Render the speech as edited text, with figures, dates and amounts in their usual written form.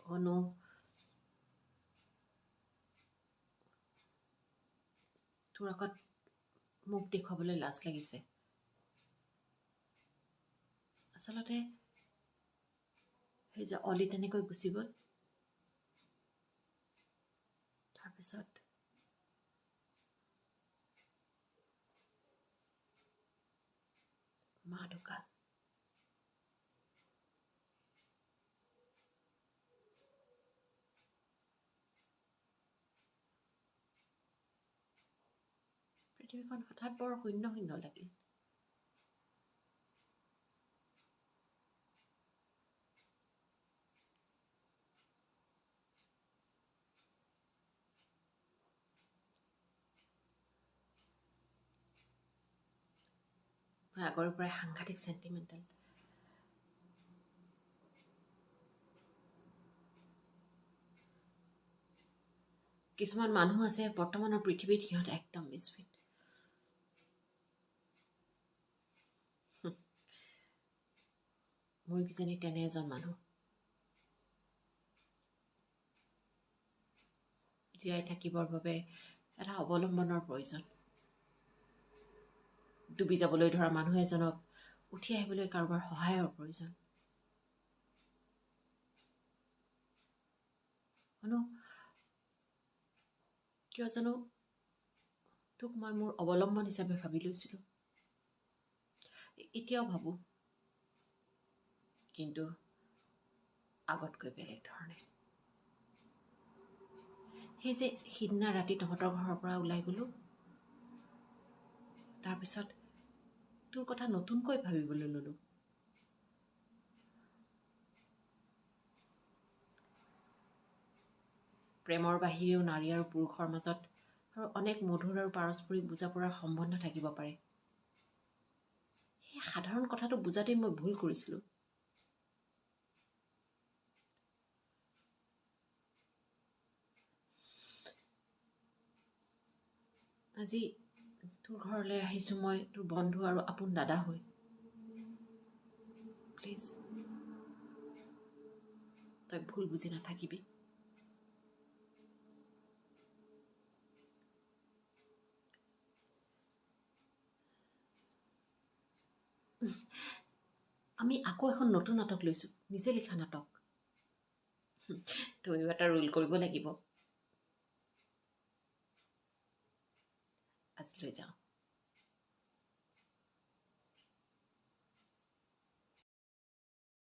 অনু, তোৰ আগত মুখ দেখুৱাবলৈ লাজ লাগিছে। আচলতে সেই যে অলি তেনেকৈ গুচি গ'ল, তাৰপিছত মা ঢুকাল। পৃথিৱীখন হঠাৎ বৰ শূন্য শূন্য লাগিল। মই আগৰ পৰাই সাংঘাতিক চেণ্টিমেণ্টেল। কিছুমান মানুহ আছে বৰ্তমানৰ পৃথিৱীত, সিহঁত একদম মিছফিট। মোৰ কিজানি তেনে এজন মানুহ। জীয়াই থাকিবৰ বাবে এটা অৱলম্বনৰ প্ৰয়োজন। ডুবি যাবলৈ ধৰা মানুহ এজনক উঠি আহিবলৈ কাৰোবাৰ সহায়ৰ প্ৰয়োজন। অনু, কিয় জানো তোক মই মোৰ অৱলম্বন হিচাপে ভাবি লৈছিলোঁ, এতিয়াও ভাবোঁ, কিন্তু আগতকৈ বেলেগ ধৰণে। সেই যে সিদিনা ৰাতি তহঁতৰ ঘৰৰ পৰা ওলাই গ'লোঁ, তাৰপিছত তোৰ কথা নতুনকৈ ভাবিবলৈ ল'লোঁ। প্ৰেমৰ বাহিৰেও নাৰী আৰু পুৰুষৰ মাজত আৰু অনেক মধুৰ আৰু পাৰস্পৰিক বুজাপৰাৰ সম্বন্ধ থাকিব পাৰে। সেই সাধাৰণ কথাটো বুজাতেই মই ভুল কৰিছিলোঁ। আজি তোৰ ঘৰলৈ আহিছোঁ মই তোৰ বন্ধু আৰু আপোন দাদা হৈ। প্লিজ তই ভুল বুজি নাথাকিবি। আমি আকৌ এখন নতুন নাটক লৈছোঁ, নিজে লিখা নাটক। তয়ো এটা ৰোল কৰিব লাগিব। আজিলৈ যাওঁ।